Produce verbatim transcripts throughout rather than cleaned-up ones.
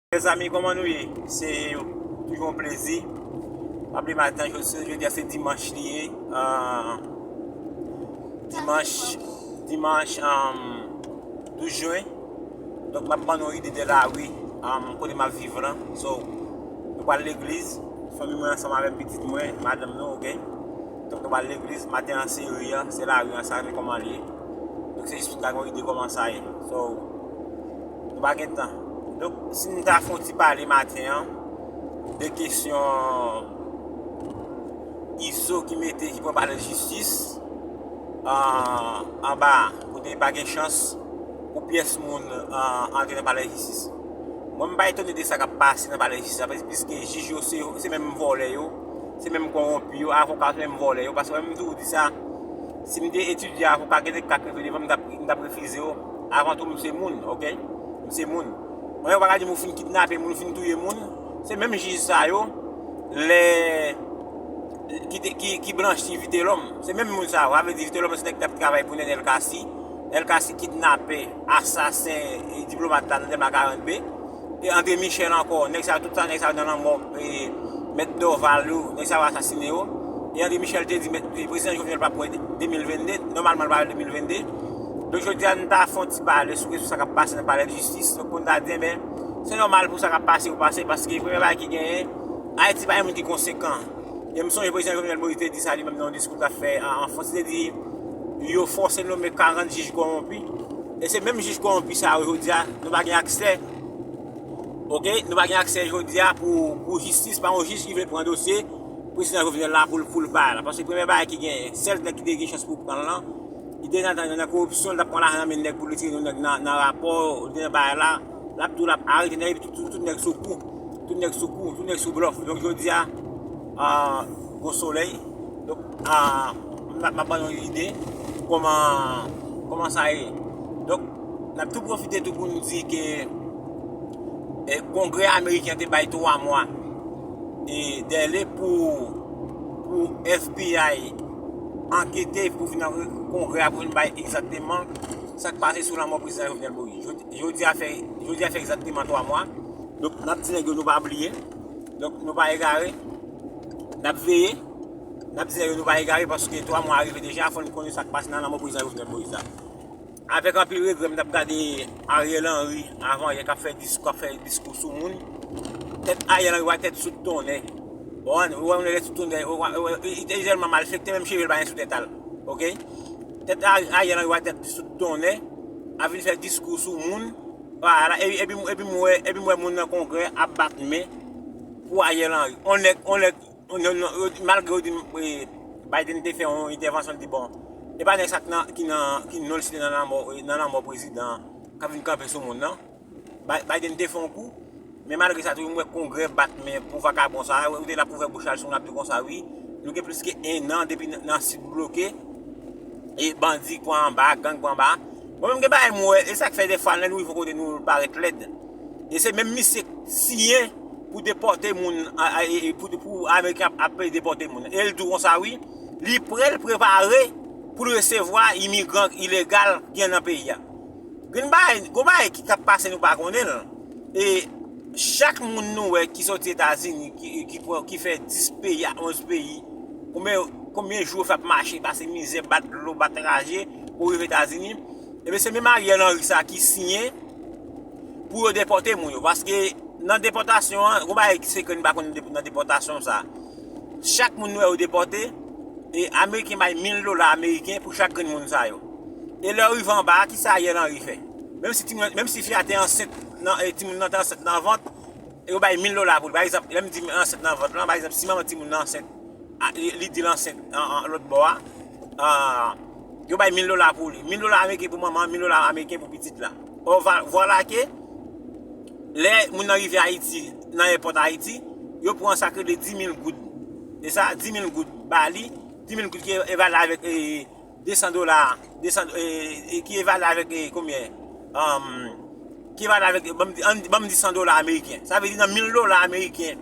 Mezanmi, kòman nou ye? Se toujou yon plezi. Pa bliye maten, jodi, jodi a se dimanch li ye. Ah, dimanch, dimanch, um, douz jen. Donk, m ap ban nou ide de lari, um, kote m ap viv lan. So, nou pral legliz. Fanmi mwen ansanm avèk pitit mwen, madanm nou, oke? Donk, nou pral legliz. Maten an, se ri an, se lari an, sa vin kòman li ye. Donk, se jis pou ta gen yon ide kòman sa ye. So, nou pa gen tan. Donk, si n ta fè yon ti pale maten an, de kesyon Izo ki mete, ki pran palè jistis, an, anba, kote pa gen chans pou pyès moun, an, antre nan palè jistis. Mwen, m pa etone de sa k ap pase nan palè jistis la, piske jij yo se, se menm vòlè yo, se menm kòwonpi yo, avoka se menm vòlè yo, paske mwen, m toujou di sa, si m te etidye avoka, gen de ka k rive devan m, m t ap, m t ap refize yo. Avan tou, m se moun, oke? M se moun. Mwen, yo pa ka di m ou fin kidnape moun, ou fin touye moun. Se menm jij sa yo, lè, ki, te, ki, ki blanchi Vitelhomme. Se menm moun sa yo. Sa vle di Vitelhomme se nèg k t ap travay pou Nenel Cassy. Nenel Cassy kidnape, asasen, e, diplomat la nan Dèlma karant B. E André Michel ankò, nèg sa yo, tout sa, nèg sa yo nan lanmò, e, Mèt Dorval yo, nèg sa yo asasine yo. E André Michel te di, mèt, e, prezidan Jovenel p ap pran de mil vennde, nòmalman l pa pran de mil vennde. Donk, jodi a, nou ta fè yon ti pale sou kesyon sa k ap pase nan palè de jistis. Donk, moun ta di, enben, se nòmal pou sa k ap pase yo pase, paske premye bagay ki genyen, Ayiti pa gen moun ki konsekan. E m sonje prezidan Jovenel Moïse te di sa li menm nan yon diskou l t ap fè an, an Frans, li te di, yo fòse nome karant jij kòwonpi. E se menm jij kòwonpi sa yo jodi a, nou pa gen aksè. Oke, nou pa gen aksè jodi a pou, pou jistis, pa yon jij ki vle pran dosye prezidan Jovenel la pou l, pou l bay la. Paske premye bagay ki genyen, sèl nèg ki te gen chans pou pran l lan, li te nan, nan, nan koripsyon, l t ap pran lajan nan men nèg pou l retire yon nèg nan, nan rapò, li te nan bagay la, l ap di w l ap arete nèg, epi tout, tout, tout nèg sou kou, tout nèg sou kou, tout nèg sou blòf. Donk, jodi a, ah, gwo solèy. Donk, ah, m ap, m ap ban nou ide kòman, kòman sa ye. Donk, n ap tou pwofite tou pou nou di ke, e, Kongrè ameriken te bay twa mwa, e, dèle pou, pou F B I ankete pou vin nan Kongrè a pou vin bay egzakteman sa k pase sou lanmò prezidan Jovenel Moïse. Jodi, jodi a fè, jodi a fè egzakteman twa mwa. Donk, n ap di nèg yo nou pa bliye. Donk, nou pa egare. N ap veye. N ap di nèg yo nou pa egare paske twa mwa rive deja, fò n konnen sa k pase nan lanmò prezidan Jovenel Moïse la. Avèk anpil regrè, m t ap gade Ariel Henry avan yè k ap fè dis-, k ap fè diskou sou moun. Tèt Ariel Henry wè tèt sou tonnè. Ou wè, ou wè, ou wè tèt sou tonnè, ou wè, ou wè, li te tèlman malfektè, menm cheve l pa gen sou tèt al. Oke? Tèt Ari-, Ariel Henry wè tèt sou tonnè, ap vin fè diskou sou moun. Vwala, epi, epi, epi m wè, epi m wè moun nan Kongrè ap bat men pou Ariel Henry. On nèg, on nèg, on, on, on, malgre yo di, e, Biden te fè yon entèvansyon, li di, bon, e pa nèg sa k nan, ki nan, ki non l site nan lanmò, e, nan lanmò prezidan k ap vin kanpe sou moun nan. Bi-, Biden te fè yon kou, men malgre sa, toujou m wè Kongrè bat men pou vakabon sa, ou te la pou ouvè bouch al sou moun ap di konsa, wi, nou gen plis ke en an depi nan, nan Sid bloke, e bandi pran anba, gang pran anba. Mwen menm gen bagay m wè, e sa k fè defwa lè nou rive yon kote nou parèt lèd. E se menm misye k siyen pou depòte moun, a, a, e, e, pou, pou Ameriken ap, ap depòte moun. E l di w konsa, wi, li prè, l prepare pou l resevwa imigran ilegal ki annan peyi a. Gen bagay, gon bagay ki, k ap pase nou pa konnen l. E chak moun nou wè ki soti Etazini, ki, ki pran, ki fè dis peyi a onz peyi, konbyen, konbyen jou yo fè ap mache, pase mizè, bat dlo, bat raje, pou rive Etazini. Ebyen, se menm Ariel Henry sa ki siyen pou yo depòte moun yo. Paske nan depòtasyon an, gon bagay ki sekrè nou pa konn nan depòtasyon sa. Chak moun nou wè yo depòte, e Ameriken bay mil dola ameriken pou chak grenn moun sa yo. E lè yo rive anba a, kisa Ariel Henry fè? Menm si timoun, menm si fi a te ansent, nan, e timoun nan te ansent nan vant, e yo bay mil dola pou li. Pa egzanp, lè m di ansent nan vant lan, pa egzanp, si manman timoun nan ansent, a, li, li di l ansent an, an lòt bò a, a, yo bay mil dola pou li. Mil dola ameriken pou manman an, mil dola ameriken pou pitit la. Ò, va-, vwala ke lè moun nan rive Ayiti, nan èpòt Ayiti, yo pran sa k rele dis mil goud. E sa, dis mil goud ba li, dis mil goud ki evalye avèk, e, de san dola, de san, e, e, ki evalye avèk, e, konbyen? Anm, ki evalye avèk, ban m di, ann, ban m di san dola ameriken. Sa vle di nan mil dola ameriken,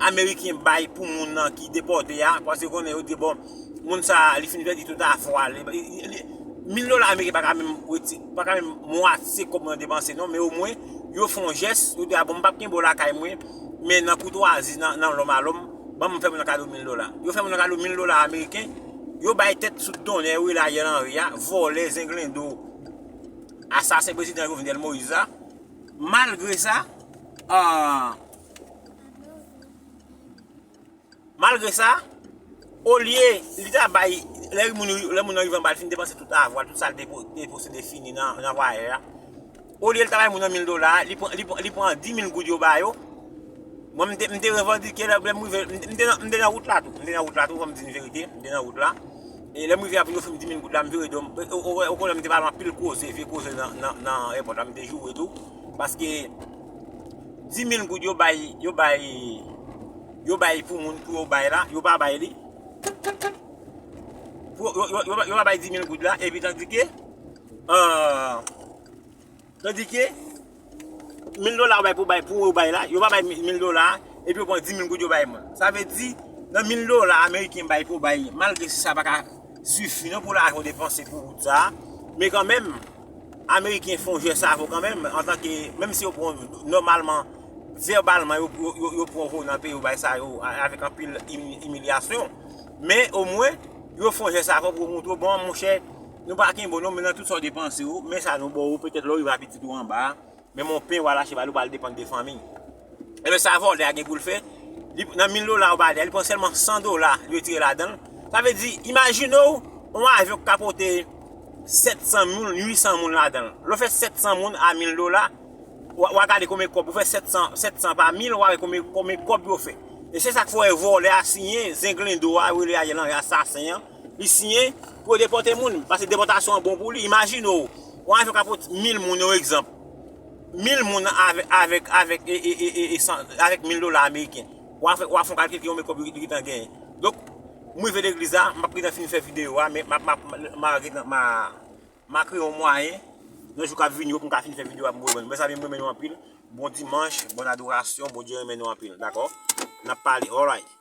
ameriken bay pou moun nan ki depòte a, paske konnen yo di, bon, moun sa a, li fin pèdi tout afè l. Li, li, li, mil dola ameriken pa ka menm reti-, pa ka menm mwatye kòb mwen depanse, non, men omwen, yo fè yon jès, yo di, "A bon, m p ap kenbe w lakay mwen, men nan koutwazi, nan, nan lòm a lòm, ban m fè moun nan kado mil dola." Yo fè moun nan kado mil dola ameriken, yo bay tèt sou tonnè, wi, Ariel Henry a, vòlè, zenglendo, asasen prezidan Jovenel Moïse a. Malgre sa, ah, malgre sa, olye li ta bay, lè moun, lè moun nan rive anba, li fin depanse tout avwa l, tout sa l te po-, te posede fini nan, nan vwayè a. Olye li ta bay moun nan mil dola, li pran, li pran, li pran dis mil goud yo ba yo. Mwen, m te, m te revandike, lè, lè m rive, m, m te nan, m te nan wout la tou. M te nan wout la tou, fò m di n verite, m te nan wout la. E lè m rive apre yo ofri m dis mil goud la, m vire do m. O, o, o, o konnen m te pale anpil koze, vye koze nan, nan, nan èpòt la, m te joure tou. Paske dis mil goud yo bay, yo bay, yo bay pou moun, pou yo bay la, yo pa bay li. Pou, yo, yo, yo, yo pa bay dis mil goud la, epi tandike, euh, tandike, mil dola yo bay pou bay, pou yo bay la, yo pa bay mil dola, epi yo pran dis mil goud yo bay moun. Sa vle di, nan mil dola ameriken bay pou bay, malgre si sa pa ka sifi non pou lajan w depanse pou wout sa, men kanmenm, Ameriken fè yon jès avè w kanmenm, antanke, menm si yo pran w nòmalman, vèbalman, yo, yo, yo, yo pran w nan peyi w, bay sa yo, a-, avèk anpil imi-, imilyasyon. Men, omwen, yo fè yon jès avè w pou yo montre w, bon, monchè, nou pa kenbe w non, men nan tout sa w depanse yo, men sa nou ba w, petèt lè w rive a pitit ou anba a, men yon pen w al achte ba li, ou pral depann de fanmi. Ebyen, sa vòlè a gen pou l fè, li, nan mil dola ou ba li a, li pran sèlman san dola, li retire ladan l. Sa vle di, imajine w, yon avyon ki ka pote sèt san moun, uit san moun ladan l. Lè w fè sèt san moun a mil dola, w a, w a gade konbyen kòb, ou fè sèt san, sèt san pa mil, w a wè konbyen, konbyen kòb yo fè. E se sa k fè w wè vòlè a siyen, zenglendo a, rele Ariel Henry asasen an, li siyen pou yo depòte moun, paske depòtasyon an bon pou li. Imajine w, yon avyon ka pote mil moun, yon egzanp. Mil moun avèk, avèk, avèk, e, e, e, e, e san, avèk mil dola ameriken. W a fè, w a fè yon kalkil ki konbyen kòb li gentan genyen. Donk, m rive legliz la, m ap gentan fin fè videyo a, men m ap, m ap, m a gentan, m a, m a kreye yon mwayen, nan jou k ap vini yo, pou m ka fin fè videyo a, pou m reponn. Mezanmi, m renmen nou anpil. Bon dimanch, bòn adorasyon, Bondye renmen nou anpil, dakò? N ap pale, alright.